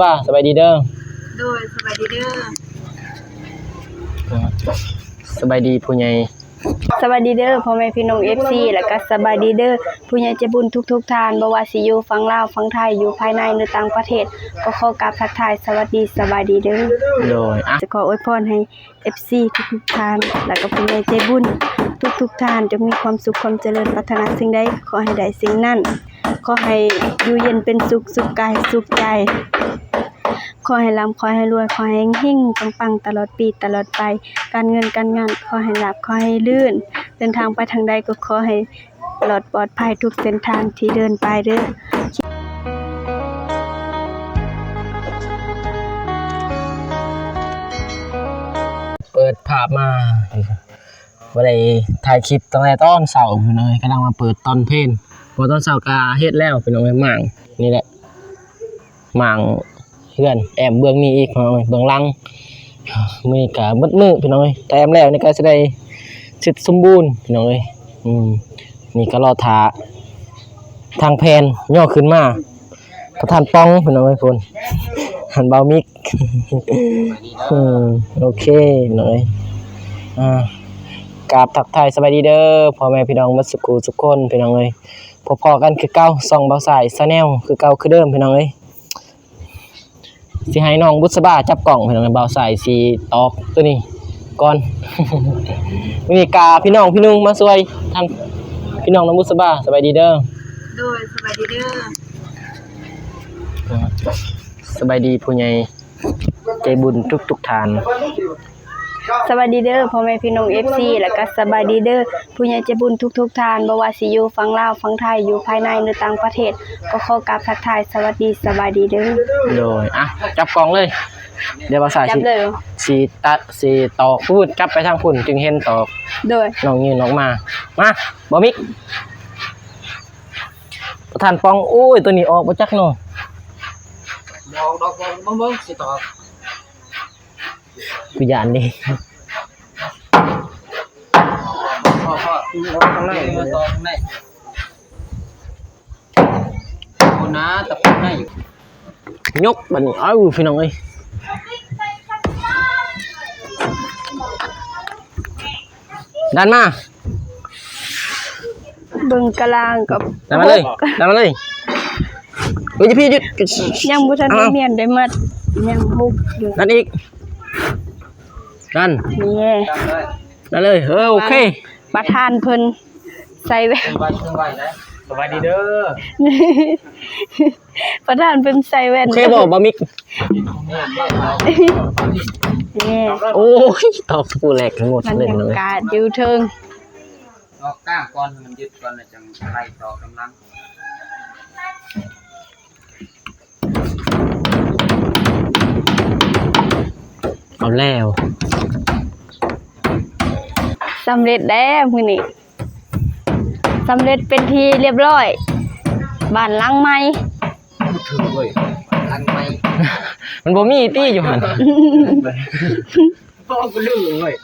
ປ້າ ສະບາຍດີເດີ. ໂດຍ ສະບາຍດີເດີ. ສະບາຍດີຜູ້ໃຫຍ່. ສະບາຍດີເດີພໍ່ແມ່ພີ່ນ້ອງເອັຟຊີ ແລ້ວກະສະບາຍດີເດີຜູ້ໃຫຍ່ໃຈບຸນທຸກໆທ່ານ ບໍ່ວ່າຊິຢູ່ຝັ່ງລາວ ຝັ່ງໄທ ຢູ່ພາຍໃນ ຫຼື ຕ່າງປະເທດ ກໍຂໍກາບທັກທາຍສະຫວັດດີ ສະບາຍດີເດີ. ໂດຍ ອ່ະ ຈະຂໍອວຍພອນໃຫ້ ເອັຟຊີ ທຸກໆທ່ານ ແລ້ວກໍຜູ້ໃຫຍ່ໃຈບຸນທຸກໆທ່ານ ຈົ່ງມີຄວາມສຸກຄວາມຈະເລີນ ປາດຖະໜາສິ່ງໃດຂໍໃຫ້ໄດ້ສິ່ງນັ້ນ ຂໍໃຫ້ຢູ່ເຢັນເປັນສຸກ ສຸກກາຍສຸກໃຈ ຂໍໃຫ້ລ່ຳ ຂໍໃຫ້ລວຍ ຂໍໃຫ້ເຮັງໆ ປັງໆ ຕະຫຼອດປີຕະຫຼອດໄປ ການເງິນການງານຂໍໃຫ້ລາບ ຂໍໃຫ້ລື່ນ ເດີນທາງໄປທາງໃດກໍຂໍໃຫ້ ລອດປອດໄພທຸກເສັ້ນທາງທີ່ເດີນໄປເດີ. ເປີດພາບມາ ບໍ່ໄດ້ຖ່າຍຄລິບຕັ້ງແຕ່ຕອນເຊົ້າພີ່ນ້ອງເອີຍ ກຳລັງມາເປີດຕອນເພນ ເພາະຕອນເຊົ້າກະເຮັດແລ້ວພີ່ນ້ອງເອີຍ ໝ້າງນີ້ແຫຼະ ໝ້າງເຮືອນ ແອ້ມເບື້ອງນີ້ອີກພີ່ນ້ອງເອີຍ ເບື້ອງຫຼັງ. ມື້ນີ້ກະໝົດມື້ພີ່ນ້ອງເອີຍ ແຕ້ມແລ້ວນີ້ກະຊິໄດ້ເສັດສົມບູນພີ່ນ້ອງເອີຍ. ອືມ ນີ້ກະລໍຖ້າທາງແຜ່ນຍໍຂຶ້ນມາ ປະທານປ່ອງພີ່ນ້ອງເອີຍ ພຸ້ນ ຫັ້ນ ບ່າວມິກ. ອືມ ໂອເຄພີ່ນ້ອງເອີຍ ອ່າ ກາບທັກທາຍສະບາຍດີເດີພໍ່ແມ່ພີ່ນ້ອງໝົດສຸຂູສຸຄົນພີ່ນ້ອງເອີຍ. ພໍ້ໆກັນຄືເກົ່າ ຊ່ອງບ່າວຊາຍ Channel ຄືເກົ່າຄືເດີມພີ່ນ້ອງເອີຍ. ຊິໃຫ້ນ້ອງບຸດສະບາຈັບກ້ອງພີ່ນ້ອງ ບ່າວຊາຍຊິຕອກໂຕນີ້ກ່ອນ. ມື້ນີ້ກະພີ່ນ້ອງພີ່ນຸ່ງມາຊ່ວຍ ທາງພີ່ນ້ອງນ້ອງບຸດສະບາ ສະບາຍດີເດີ. ໂດຍ ສະບາຍດີເດີ. ສະບາຍດີຜູ້ໃຫຍ່ໃຈບຸນທຸກໆທ່ານ. ສະບາຍດີເດີພໍ່ແມ່ພີ່ນ້ອງເອັຟຊີ ແລ້ວກະສະບາຍດີເດີຜູ້ໃຫຍ່ໃຈບຸນທຸກໆທ່ານ ບໍ່ວ່າຊິຢູ່ຝັ່ງລາວ ຝັ່ງໄທ ຢູ່ພາຍໃນ ຫຼື ຕ່າງປະເທດ ກໍຂໍກາບທັກທາຍສະຫວັດດີ ສະບາຍດີເດີ. ໂດຍ ອ່ະ ຈັບກ້ອງເລີຍ ດຽວບ່າວຊາຍຊິ ຊິຕະ ຊິຕອກພຸ້ນ ກັບໄປທາງພຸ້ນ ຈຶ່ງເຫັນຕອກ. ໂດຍ ນ້ອງຍື່ນອອກມາ ມາ ບ່າວມິກ ປະທານປ່ອງ. ໂອ້ຍ ໂຕນີ້ອອກບໍ່ຈັກເນາະ. ບໍ່ອອກດອກ ເບິ່ງ ເບິ່ງ ຊິຕອກ. ກູຢ້ານເດ້. ພໍ ພໍ ອອກທາງໃນ ອອກທາງໃນ ໂອນາ ຕະປູໃນ. ຍົກບາດນີ້ ເອົາ ພີ່ນ້ອງເອີຍ. ດັນມາ ເບິ່ງກະລາງກັບ ດັນມາເລີຍ ດັນມາເລີຍ. ເອີຍ ຢ່າພີ້ ຢຸດ ຍັງບໍ່ທັນໄດ້ ເອົາ ນຽນໄດ້ໝົດ ຍັງຫົກຢູ່. ດັນອີກ ດັນ ນີ້ ດັນເລີຍ ເອີ ໂອເຄ. ປະທານເພິ່ນໃສ່ແວ່ນ ເຄື່ອນໄຫວ ເຄື່ອນໄຫວນະ. ສະບາຍດີເດີ. ປະທານເພິ່ນໃສ່ແວ່ນ. ໂອເຄບໍ່ ບ່າວມິກ? ນີ້ ໂອ້ຍ ຕອກຕະປູແຫຼກໝົດເລີຍ. ບັນຍາກາດຢູ່ເທິງ ອອກກ້າງກ່ອນ ໃຫ້ມັນຍືດກ່ອນ ແລ້ວຈັ່ງໄລ່ຕໍ່ກຳລັງ. ເອົາແລ້ວ ສຳເລັດແລ້ວມື້ນີ້ ສຳເລັດເປັນທີ່ລຽບຮ້ອຍ ບ້ານຫຼັງໃໝ່. ບໍ່ຖືກເວີຍ ຫຼັງໃໝ່ ມັນບໍ່ມີຕິຢູ່ຫັ້ນ. ບໍ່ ບໍ່ລືມເວີຍ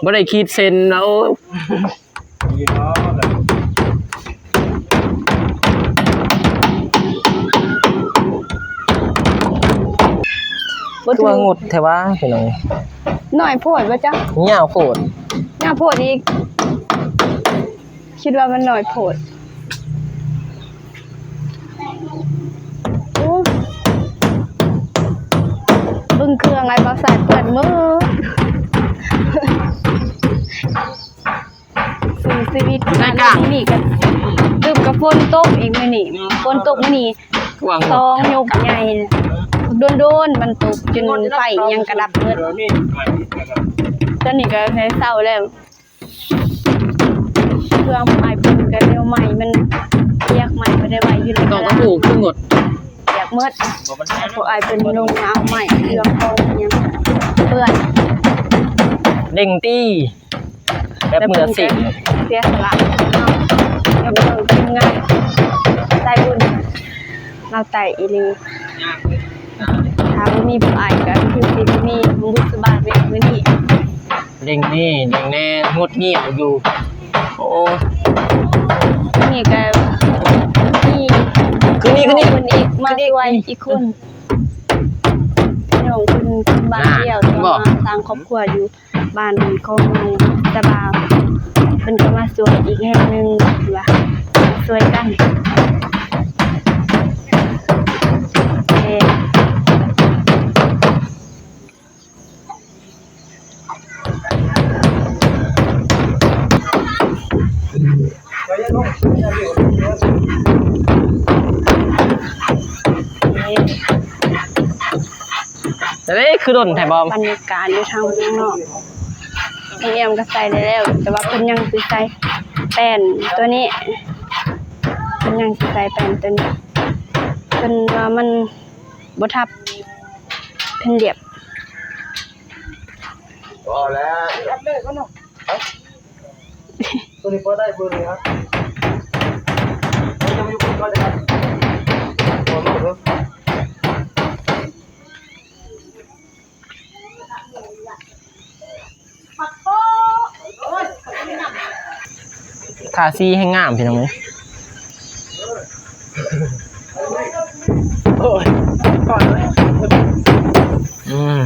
ບໍ່ໄດ້ຂີດເສັ້ນແລ້ວ. ບໍ່ຖືກ ຄືວ່າງົດແທ້ວະ ພີ່ນ້ອງ. ນ້ອຍໂພດບໍ່ຈັກ ຍາວໂພດ ຍາວໂພດອີກ. ຄິດວ່າມັນໜ້ອຍໂພດ. ໂອ້ ເບິ່ງເຄື່ອງອ້າຍບ່າວຊາຍເປື້ອນໝົດ. ສູ້ຊີວິດ ໃນກາງນີ້ກໍ ຕື່ມກັບຝົນຕົກອີກມື້ນີ້ ຝົນຕົກມື້ນີ້ ສອງຍົກໃຫຍ່ ດົນໆມັນຕົກຈົນໄຟຫຍັງກະດັບໝົດ. ຕອນນີ້ກໍໃຫ້ເຊົາແລ້ວ. ເຄື່ອງອ້າຍເພິ່ນກະແນວໃໝ່ ມັນປຽກໃໝ່ ບໍ່ໄດ້ໄວ້ຢູ່ໃນ ຕອກກະປູຄືໝົດ ປຽກໝົດ. ພວກອ້າຍເພິ່ນລົງມາເອົາໃໝ່ ເຄື່ອງຂອງຫຍັງເປື້ອນ. ເລັ່ງຕີ ແບບມືອາຊີບ ເສຍສະຫຼະ ຍອກຍົກທີມງານສາຍບຸນ ລາວໃຕ້ອີ່ຫຼີ. ຖ້າບໍ່ມີພວກອ້າຍກໍຄືຊິບໍ່ມີບຸນສະບາດໃນມື້ນີ້. ເລັ່ງນີ້ເລັ່ງແນ່ ງົດງຽບຢູ່. ໂອ້ ນີ້ກໍມີ ອີກຄົນອີກ ມາຊ່ວຍອີກຄົນ ພີ່ນ້ອງເພິ່ນຄົນບ້ານດຽວ ແຕ່ວ່າມາສ້າງຄອບຄົວຢູ່ ບ້ານຂອງນ້ອງຕາບາວ ເພິ່ນກໍມາຊ່ວຍອີກແຮງໜຶ່ງ ເພິ່ນວ່າຊ່ວຍກັນ ເອີ ເດ້ ຄືດົນແທ້ບອມ. ບັນຍາກາດຢູ່ທາງເມືອງນອກ ນ້ອງແອມກໍໃສ່ໄດ້ແລ້ວ ແຕ່ວ່າເພິ່ນຍັງຊິໃສ່ແປ້ນຕົວນີ້ ເພິ່ນຍັງຊິໃສ່ແປ້ນຕົວນີ້ ເພິ່ນວ່າມັນບໍ່ທັບ ເພິ່ນລຽບ. ພໍແລ້ວ ຕັດເລີຍກ່ອນເນາະ ຕົວນີ້ພໍໄດ້ເບິ່ງນີ້ ທາສີແຮງງາມ ພີ່ນ້ອງເອີຍ. ອືມ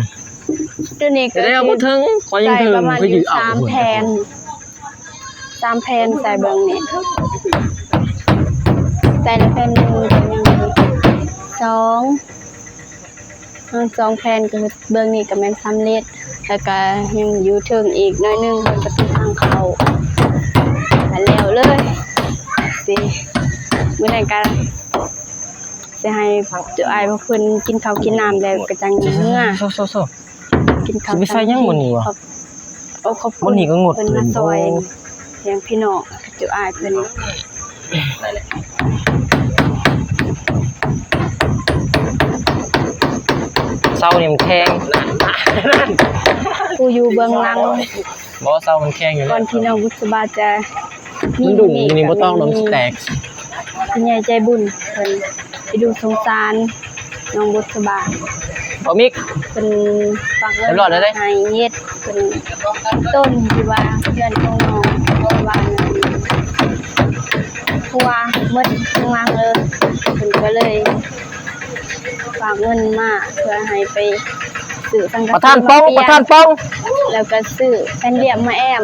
ຕົວນີ້ກໍ ແລ້ວບໍ່ເຖິງ ຂ້ອຍຍັງເຖິງ ປະມານຢູ່ສາມແຜ່ນ ສາມແຜ່ນ ໃສ່ເບິ່ງນີ້ ໃສ່ແລ້ວແຜ່ນໜຶ່ງ ຍັງສອງ ທັງສອງແຜ່ນ ກໍເບິ່ງນີ້ກໍແມ່ນສຳເລັດ ແລ້ວກໍຍັງຢູ່ເທິງອີກໜ້ອຍໜຶ່ງ ເພິ່ນປະຕູທາງເຂົ້າ ແລ້ວເລີຍ ຊິ ມື້ນັ້ນກໍຊິໃຫ້ຈຸອ້າຍພວກເພິ່ນກິນເຂົ້າກິນນ້ຳ ແລ້ວກໍຈັ່ງເມືອ ກິນເຂົ້າ ຊິໄປໃສ່ຫຍັງມື້ນີ້ວະ? ໂອ້ ຂອບຄຸນ ມື້ນີ້ກໍງົດ ເພິ່ນມາຊ່ອຍ ໂອ້ ແຮງພີ່ນ້ອງ ຈຸອ້າຍເພິ່ນ ເສົານີ້ມັນແຂງ ຜູ້ຢູ່ເບື້ອງຫຼັງ ບໍ່ ເສົາມັນແຂງຢູ່ ກ່ອນທີ່ນ້ອງບຸດສະບາຈະມີ ມັນດຸ້ງຢູ່ນີ້ ບໍ່ຕ້ອງ ມັນຊິແຕກ ຜູ້ໃຫຍ່ໃຈບຸນເພິ່ນ ໄປດູສົງສານ ນ້ອງບຸດສະບາ ບໍ່ມິກ ເພິ່ນຝາກເງິນໃຫ້ເຮັດ ເພິ່ນຕົ້ນທີ່ວ່າເຮືອນຂອງນ້ອງ ເພາະວ່າ ເພາະວ່າໝົດທັງຫຼັງເລີຍ ເພິ່ນກໍເລີຍຝາກເງິນມາເພື່ອໃຫ້ໄປຊື້ສັງກະສີ ປະທານປ່ອງ ປະທານປ່ອງ ແລ້ວກໍຊື້ແຜ່ນລຽບມາແອ້ມ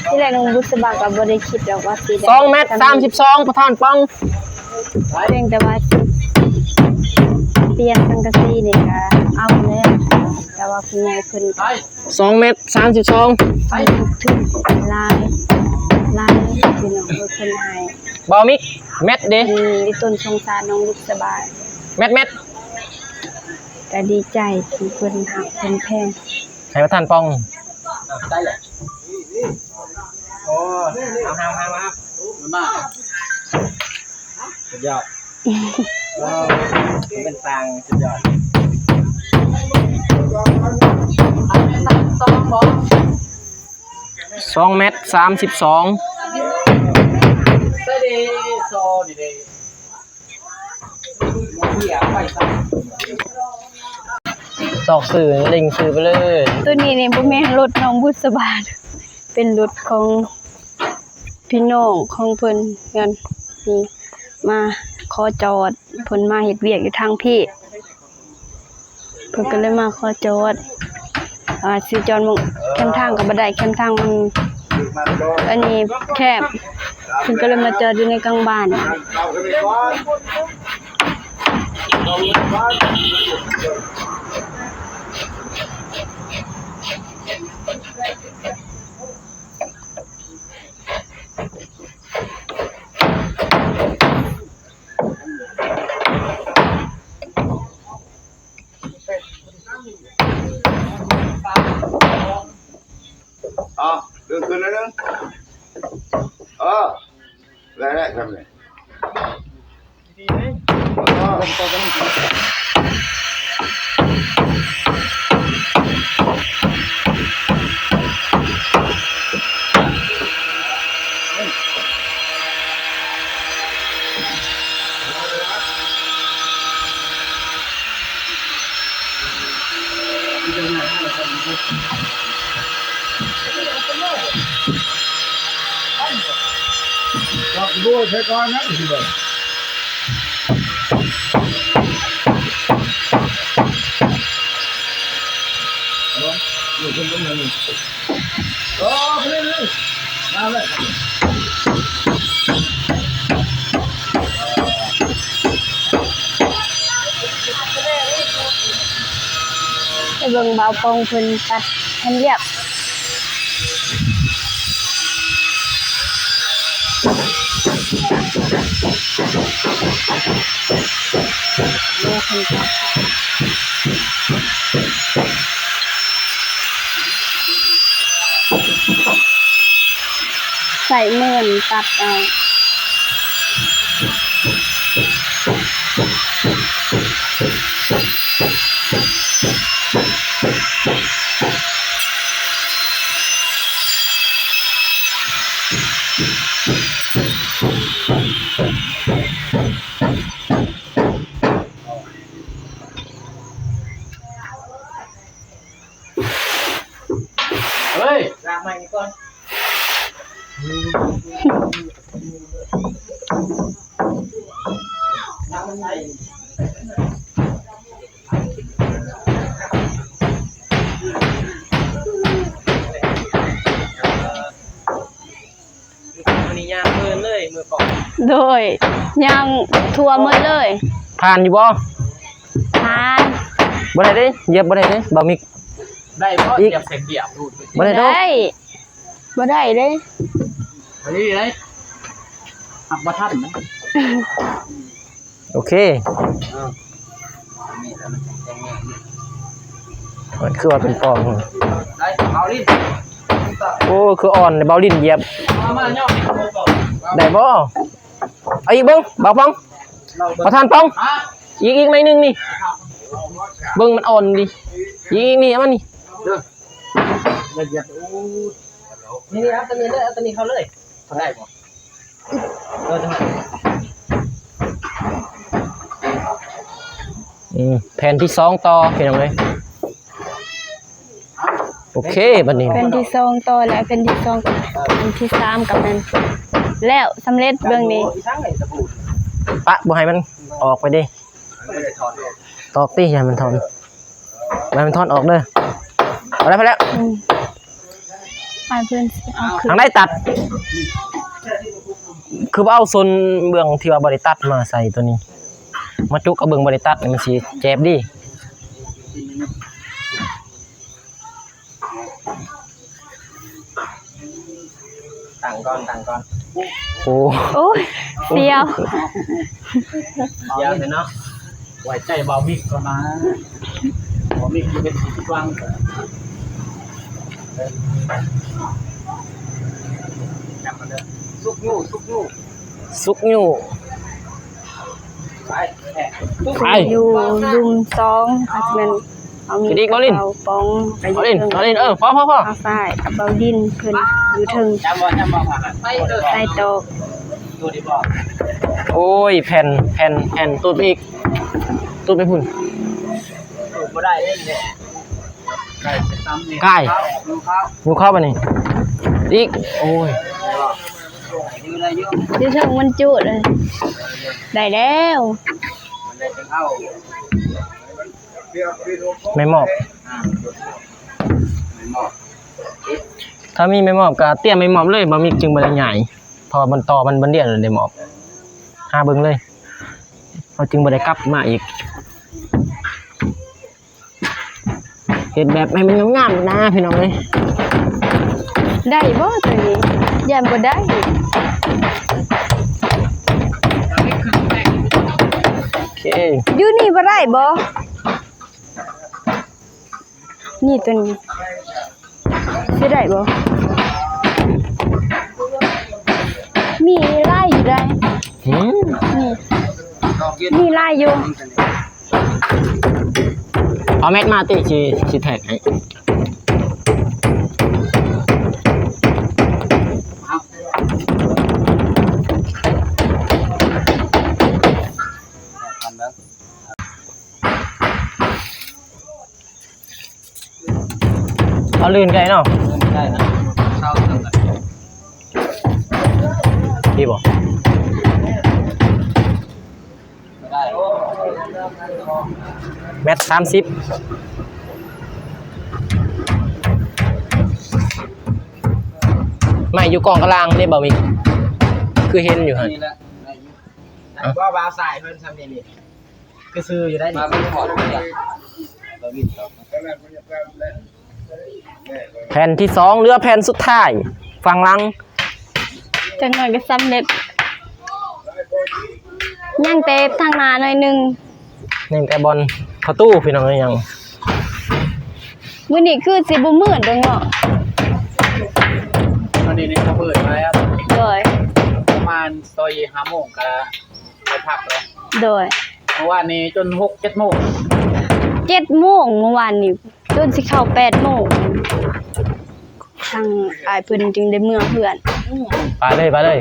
ທີແລກນ້ອງບຸດສະບາກໍບໍ່ໄດ້ຄິດດອກວ່າຊິໄດ້ ສອງແມັດສາມສິບສອງ ປະທານປ່ອງ. ພຽງແຕ່ວ່າຊິປ່ຽນສັງກະສີນີ້ກະເອົາແລ້ວ ແຕ່ວ່າຜູ້ໃຫຍ່ເພິ່ນກະ ສອງແມັດສາມສິບສອງ ໃຫ້ທຸກທຶນຫຼາຍ ຫຼາຍ ພີ່ນ້ອງເອີຍ ເພິ່ນໃຫ້ ເບົາມິກ ແມັດເດ້ ເພິ່ນມີຕົ້ນສົງສານນ້ອງບຸດສະບາ ແມັດ ແມັດ ກະດີໃຈທີ່ເພິ່ນຮັກເພິ່ນແພງ ໃຫ້ປະທານປ່ອງ ໂອ້ ເອົາ ເອົາ ເອົາ ເອົາ ມາ ສຸດຍອດ ເປັນຕ່າງ ສຸດຍອດ ສອງແມັດສາມສິບສອງ ໃສ່ເດ້ ໂຊນີ້ເດ້. ຕອກຊື່ ເລັ່ງຊື່ໄປເລີຍ ໂຕນີ້ນີ້ບໍ່ແມ່ນລົດນ້ອງບຸດສະບາ ເປັນລົດຂອງພີ່ນ້ອງຂອງເພິ່ນ ເຮືອນນີ້ ມາຂໍຈອດ ເພິ່ນມາເຮັດວຽກຢູ່ທາງພີ້. ເພິ່ນກໍເລີຍມາຂໍຈອດ ອ່າ ຊິຈອດໝ່ອງແຄມທາງກໍບໍ່ໄດ້ ແຄມທາງມັນ ອັນນີ້ແຄບ ເພິ່ນກໍເລີຍມາຈອດຢູ່ໃນກາງບ້ານ. ເອົາ ດຶງຂຶ້ນໜ້ອຍໜຶ່ງ ເອີ ໄດ້ແລ້ວ ຊ່ຳນີ້. ຈອດດ້ວຍໃຊ້ກ່ອນນະ ຊິເບິ່ງ ໄປເບິ່ງບ່າວປ່ອງເພິ່ນຕັດໃຫ້ລຽບ. ໃຊ້ມືຕັດເອົາ. ເຮີ້ຍ ລ້າງໄມ້ນີ້ກ່ອນ. ມື້ນີ້ຍ່າງເມີເລີຍ ເມືອກ່ອນ. ໂດຍ ຍ່າງທົ່ວໝົດເລີຍ. ຜ່ານຢູ່ບໍ່? ຜ່ານ. ບໍ່ໄດ້ເດ້ ຢຽບບໍ່ໄດ້ເດ້ ບ່າວມິກ. ໄດ້ບໍ່? ອີກ ຢຽບໃສ່ເບຍ ບໍ່ໄດ້ດອກ. ໄດ້. ບໍ່ໄດ້ເດ້ ອັນນີ້ໄດ້ ຮັບບໍ່ທັນນະ. ໂອເຄ ມັນຄືວ່າເປັນປອງ. ໄດ້ ເບົາລິນ. ໂອ້ ຄືອ່ອນເບົາລິນຢຽບ. ມາ ມາ ໄດ້ບໍ່? ເອົາອີກເບິ່ງ ບ່າວປອງ ປະທານປອງ. ອີກ ອີກໜ້ອຍໜຶ່ງນີ້ ເບິ່ງມັນອ່ອນດີ. ອີກ ອີກນີ້ ເອົາມານີ້. ນີ້ ນີ້ ເອົາຕົວນີ້ເລີຍ ເອົາຕົວນີ້ເຂົ້າເລີຍ ເຂົ້າໄດ້ບໍ່? ເອີ ອືມ ແຜ່ນທີສອງຕໍ່ ພີ່ນ້ອງເອີຍ. ໂອເຄ ບັດນີ້ແຜ່ນທີສອງຕໍ່ແລ້ວ ແຜ່ນທີສອງ ອັນທີສາມກໍແມ່ນແລ້ວ ສຳເລັດ. ເບິ່ງນີ້ ປະ ບໍ່ໃຫ້ມັນອອກໄປເດ້. ຕອກຕິ ຢ່າໃຫ້ມັນຖອນ ບໍ່ໃຫ້ມັນຖອນອອກເດີ. ພໍແລ້ວ ພໍແລ້ວ. ອືມ ອ້າຍເພິ່ນຊິເອົາຂຶ້ນ ທາງໃດຕັດ ຄືບໍ່ເອົາສ່ວນເບື້ອງທີ່ວ່າບໍ່ໄດ້ຕັດມາໃສ່ຕົວນີ້ ມາຈຸກະເບິ່ງບໍ່ໄດ້ຕັດ ມັນຊິແຈບດີ. ຕັ້ງກ່ອນ ຕັ້ງກ່ອນ. ໂອ້ ໂອ້ຍ ສຽວ ສຽວແທ້ເນາະ. ໄວ້ໃຈບ່າວມິກກ່ອນນະ ບ່າວມິກຢູ່ເປັນທີ່ວາງ. ສຸກຍູ້ ສຸກຍູ້ ສຸກຍູ້. ໄປ ໄປ ຢູ່ລຸ່ມສອງ ອາດຈະແມ່ນ ເອົາມີດກັບເບົາປອງໄປຢູ່ເທິງ ເບົາລິນ ເອີ ພໍໆ ເອົາຊາຍກັບເບົາດິນເພິ່ນຢູ່ເທິງ ຈຳບໍ່ ຈຳບໍ່ ໃສ່ຕອກ. ໂອ້ຍ ແຜ່ນ ແຜ່ນ ແຜ່ນ ຕູດໄປອີກ ຕູດໄປພຸ້ນ ຕູດບໍ່ໄດ້ເດ້. ກາຍ ຢູ່ເຂົ້າ ຢູ່ເຂົ້າ ຢູ່ເຂົ້າບາດນີ້ ອີກ ໂອ້ຍ ຢູ່ເທິງມັນຈຸເລີຍ ໄດ້ແລ້ວ. ໄມ້ມອບ ຖ້າມີໄມ້ມອບກໍຕຽມໄມ້ມອບເລີຍ ບໍ່ມີ ຈຶ່ງບໍ່ໄດ້ຫຍ້າຍ ເພາະວ່າມັນຕໍ່ມັນບໍ່ລຽບເລີຍໄມ້ມອບ ຫາເບິ່ງເລີຍ ເຮົາຈຶ່ງບໍ່ໄດ້ກັບມາອີກ. ເຮັດແບບໃຫ້ມັນງາມໆນະ ພີ່ນ້ອງເອີຍ. ໄດ້ບໍ່ຕົວນີ້? ຢ້ານບໍ່ໄດ້. ໂອເຄ ຢູ່ນີ້ບໍ່ໄດ້ບໍ່? ນີ້ຕົວນີ້ ຊິໄດ້ບໍ່? ມີຫຼາຍຢູ່ໃດ໋. ຫືມ ນີ້ ມີຫຼາຍຢູ່. ເອົາແມັດມາຕິ ຊິ ຊິແທກໃຫ້. ເອົາລື່ນໄກເນາະ ດີບໍ່? ແມັດສາມສິບ. ໄມ້ຢູ່ກອງກະລາງເດ້ ບ່າວມິກ ຄືເຫັນຢູ່ຫັ້ນ. ນີ້ແຫຼະ ໄດ້ຢູ່. ເອົ້າ ບໍ່ ບ່າວສາຍເພິ່ນຊ່ຳນີ້ນີ້ ຄືຊື່ຢູ່ໄດ໋ນີ້. ມາເບິ່ງຂອງເພິ່ນ ບ່າວມິກ. ແຜ່ນທີສອງ ເຫຼືອແຜ່ນສຸດທ້າຍ ຝັ່ງຫຼັງ. ຈັກໜ້ອຍກໍສຳເລັດ ຍັງແຕ່ທາງໜ້າໜ້ອຍໜຶ່ງ. ຍັງແຕ່ບ່ອນປະຕູ ພີ່ນ້ອງເອີຍ. ຍັງ ມື້ນີ້ຄືຊິບໍ່ມືດດອກເນາະ. ຕອນນີ້ນີ້ກໍມືດມາແລ້ວ. ໂດຍ ປະມານສີ່ຫ້າໂມງກໍໄປພັກແລ້ວ. ໂດຍ ເມື່ອວານນີ້ຈົນຫົກເຈັດໂມງ. ເຈັດໂມງເມື່ອວານນີ້ ຈົນຊິເຂົ້າແປດໂມງ ທາງອ້າຍເພິ່ນຈຶ່ງໄດ້ເມືອເຮືອນ. ໄປເລີຍ ໄປເລີຍ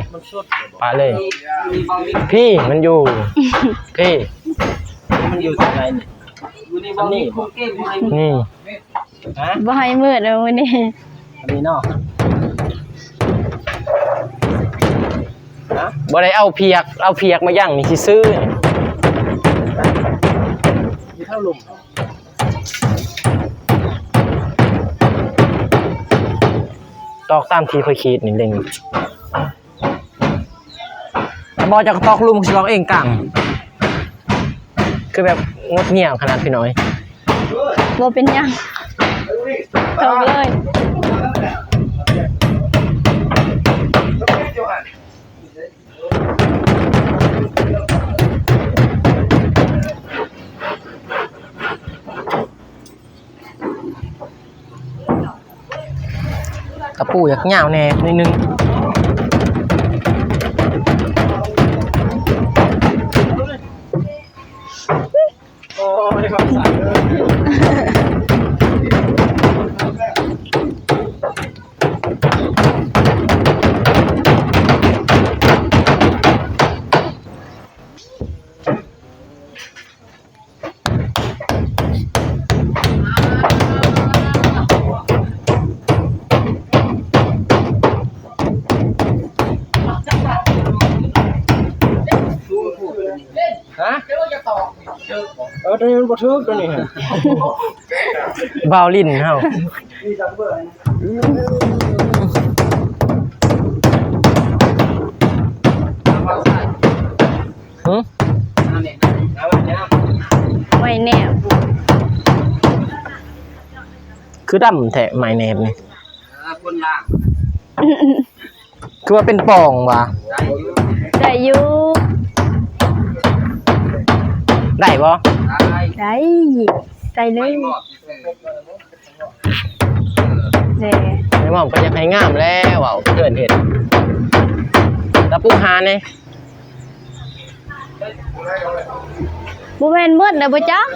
ໄປເລີຍ. ພີ້ ມັນຢູ່ ພີ້ ມັນຢູ່ທາງໃດນີ້? ນີ້ບໍ່? ນີ້ ຮະ? ບໍ່ໃຫ້ມືດເດີມື້ນີ້ ອັນນີ້ເນາະ. ຮະ? ບໍ່ໄດ້ເອົາຜຽກ ເອົາຜຽກມາຢ່າງນີ້ຊື່ໆ. ຢູ່ເທິງລຸ່ມ ຕອກຕາມທີ່ຂ້ອຍຂີດນີ້ເດ້. ບໍ່ ເຈົ້າກໍຕອກລຸ່ມ ຊິຕອກເອງກາງ ຄືແບບງົດງຽບຂະໜາດ ພີ່ນ້ອງເອີຍ. ບໍ່ເປັນຫຍັງ ຕອກເລີຍ. ຕະປູຢາກຍາວແດ່ໜ້ອຍໜຶ່ງ. ໂອ້ຍ ຄຳສັ່ງເດີ. ຮະ? ເອີ ໂຕນີ້ມັນບໍ່ຖືກ ໂຕນີ້ ບ່າວຫຼິ້ນເຮົາ. ຫຶ? ໄມ້ແນບ ຄືດຳແທ້ໄມ້ແນບນີ້. ເອີ ຄົນລາວ ຄືວ່າເປັນປ່ອງຫວາ? ໄດ້ຢູ່ ໄດ້ບໍ່? ໄດ້ ໄດ້ ໃສ່ເລີຍ. ແດ່ ແມ່ໝອມກໍຢາກໃຫ້ງາມແລ້ວ ເວົ້າເພິ່ນເຮັດ ແລ້ວປຸກຫາແດ່. ບໍ່ແມ່ນໝົດແລ້ວບໍ່ຈັກ?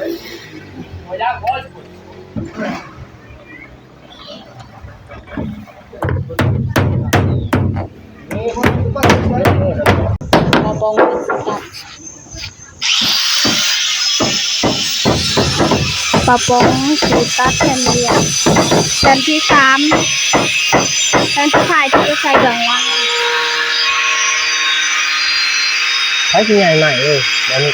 ປາປອງ ສູດຕັດແຜ່ນລຽບ ແຜ່ນທີສາມ ແຜ່ນສຸດທ້າຍທີ່ຈະໃສ່ເບື້ອງຫຼັງ. ໃຜຊິໃຫຍ່ໃໝ່ເອີຍ ບາດນີ້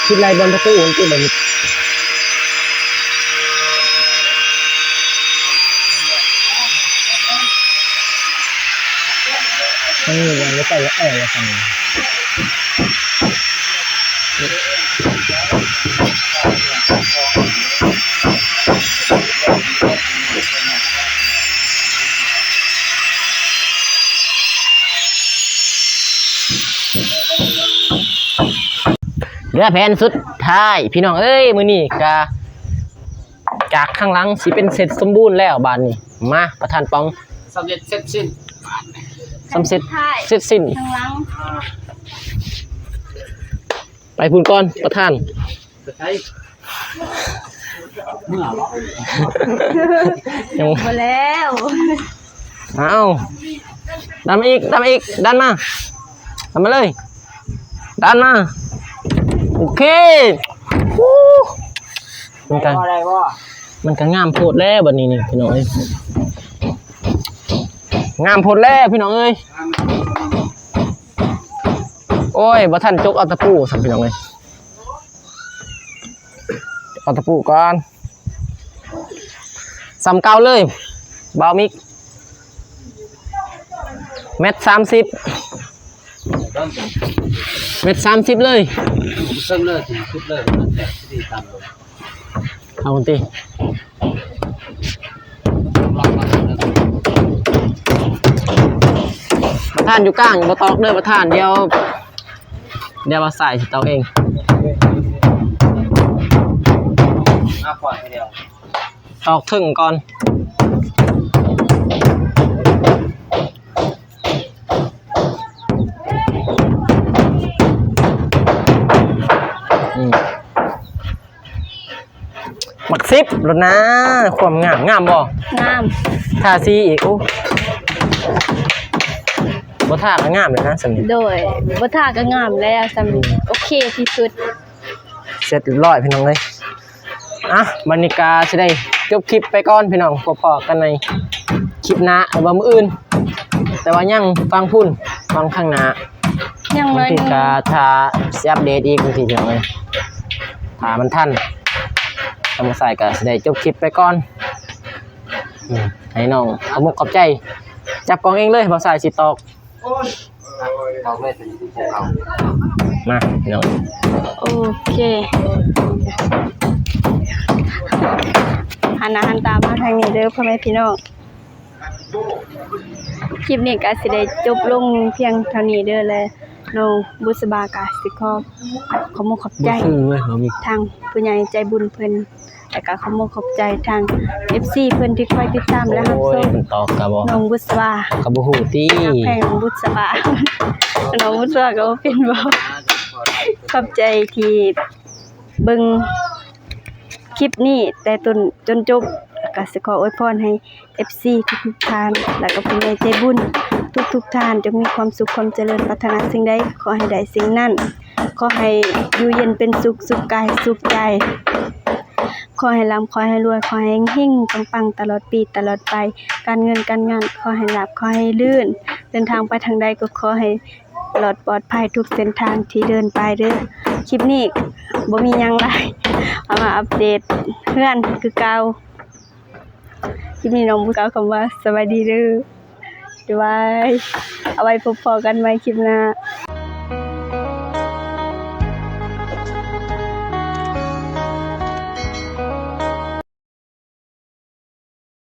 ຄິດໄລ່ບ່ອນປະຕູຫັ້ນຕິ ບາດນີ້. ທາງນີ້ຍັງບໍ່ໄປແອລະຊັ້ນ. ເຫຼືອແຜ່ນສຸດທ້າຍ ພີ່ນ້ອງເອີຍ ມື້ນີ້ກະ ຈາກຂ້າງຫຼັງຊິເປັນເສັດສົມບູນແລ້ວບາດນີ້. ມາ ປະທານປອງ ສຳເລັດເສັດສິ້ນ ສຳເລັດເສັດສິ້ນ ຂ້າງຫຼັງ ໄປພຸ້ນກ່ອນປະທານ. ເມື່ອບໍ່? ຍັງບໍ່ແລ້ວ. ເອົາ ດັນມາອີກ ດັນມາອີກ ດັນມາ ດັນມາເລີຍ ດັນມາ. ໂອເຄ ຮູ້ ມັນກະ ໄດ້ບໍ່? ມັນກະງາມໂພດແລ້ວບາດນີ້ນີ້ ພີ່ນ້ອງເອີຍ ງາມໂພດແລ້ວ ພີ່ນ້ອງເອີຍ. ໂອ້ຍ ບໍ່ທັນຈົກເອົາຕະປູຊ້ຳ ພີ່ນ້ອງເອີຍ. ເອົາຕະປູກ່ອນ. ສ່ຳເກົ່າເລີຍ ບ່າວມິກ. ແມັດສາມສິບ ແມັດສາມສິບເລີຍ. ເຊິ່ງເລີຍ ສຸດເລີຍ ມັນແຕກທີ່ຕ່ຳລົງ. ເອົາຕິ ປະທານຢູ່ກາງ ບໍ່ຕອກເດີປະທານ. ດຽວ ດຽວວ່າສາຍຊິຕອກເອງ. ມາກ່ອນດຽວ ຕອກເທິງກ່ອນ. ອືມ ໝາກສິບໂລດນາ. ຄວາມງາມ ງາມບໍ່? ງາມ. ທາສີອີກ. ໂອ້ ບໍ່ທາກໍງາມແລ້ວນະ ສ່ຳນີ້. ໂດຍ ບໍ່ທາກໍງາມແລ້ວສ່ຳນີ້. ອືມ ໂອເຄທີ່ສຸດ. ເສັດຮຽບຮ້ອຍພີ່ນ້ອງເອີຍ. ອ່ະ ບັດນີ້ກະຊິໄດ້ຈົບຄລິບໄປກ່ອນພີ່ນ້ອງ. ພົບພໍ້ກັນໃນຄລິບໜ້າ ຫຼືວ່າມື້ອື່ນ. ແຕ່ວ່າຍັງຟັງພຸ້ນ ຟັງຂ້າງໜ້າ ຍັງໜ້ອຍໜຶ່ງ. ບາງທີກະຖ້າຊິອັບເດດອີກ ບາງທີພີ່ນ້ອງເອີຍ ຖ້າມັນທັນ. ທາງບ່າວຊາຍກະຊິໄດ້ຈົບຄລິບໄປກ່ອນ. ອືມ ໃຫ້ນ້ອງຂອບມຸກຂອບໃຈ. ຈັບກ້ອງເອງເລີຍ ບ່າວຊາຍຊິຕອກ. ມາພີ່ນ້ອງ ໂອເຄ ຫັນໜ້າຫັນຕາມາທາງນີ້ເດີພໍ່ແມ່ພີ່ນ້ອງ. ຄລິບນີ້ກໍຊິໄດ້ຈົບລົງພຽງເທົ່ານີ້ເດີ ແລະ ນ້ອງບຸດສະບາກໍຊິຂໍຂອບມຸກຂອບໃຈທາງຜູ້ໃຫຍ່ໃຈບຸນເພິ່ນ. ແລ້ວກໍຂອບມຸກຂອບໃຈທາງເອັຟຊີເພິ່ນທີ່ຄອຍຕິດຕາມ ແລະ ຮັບຊົມ. ໂອ້ຍ ເພິ່ນຕອບກໍບໍ່ ນ້ອງບຸດສະບາ ກໍບໍ່ຮູ້ຕິ ຮັກແພງນ້ອງບຸດສະບາ. ນ້ອງບຸດສະບາກໍບໍ່ເປັນບໍ່. ຂອບໃຈທີ່ເບິ່ງຄລິບນີ້ແຕ່ຕົ້ນຈົນຈົບ. ແລ້ວກໍຊິຂໍອວຍພອນໃຫ້ ເອັຟຊີທຸກໆທ່ານ ແລ້ວກໍຜູ້ໃຫຍ່ໃຈບຸນທຸກໆທ່ານ ຈົ່ງມີຄວາມສຸກຄວາມຈະເລີນ ປາດຖະໜາສິ່ງໃດຂໍໃຫ້ໄດ້ສິ່ງນັ້ນ. ຂໍໃຫ້ຢູ່ເຢັນເປັນສຸກ ສຸກກາຍສຸກໃຈ. ຂໍໃຫ້ລ່ຳ ຂໍໃຫ້ລວຍ ຂໍໃຫ້ເຮັງໆ ປັງໆ ຕະຫຼອດປີຕະຫຼອດໄປ. ການເງິນການງານຂໍໃຫ້ລາບ ຂໍໃຫ້ລື່ນ. ເດີນທາງໄປທາງໃດກໍຂໍໃຫ້ລອດປອດໄພທຸກເສັ້ນທາງທີ່ເດີນໄປເດີ. ຄລິບນີ້ບໍ່ມີຫຍັງຫຼາຍ ເອົາມາອັບເດດເຮືອນຄືເກົ່າ. ຄລິບນີ້ນ້ອງບຸດກ່າວຄຳວ່າສະບາຍດີເດີ ບາຍບາຍ. ເອົາໄວ້ພົບພໍ້ກັນໃໝ່ຄລິບໜ້າ.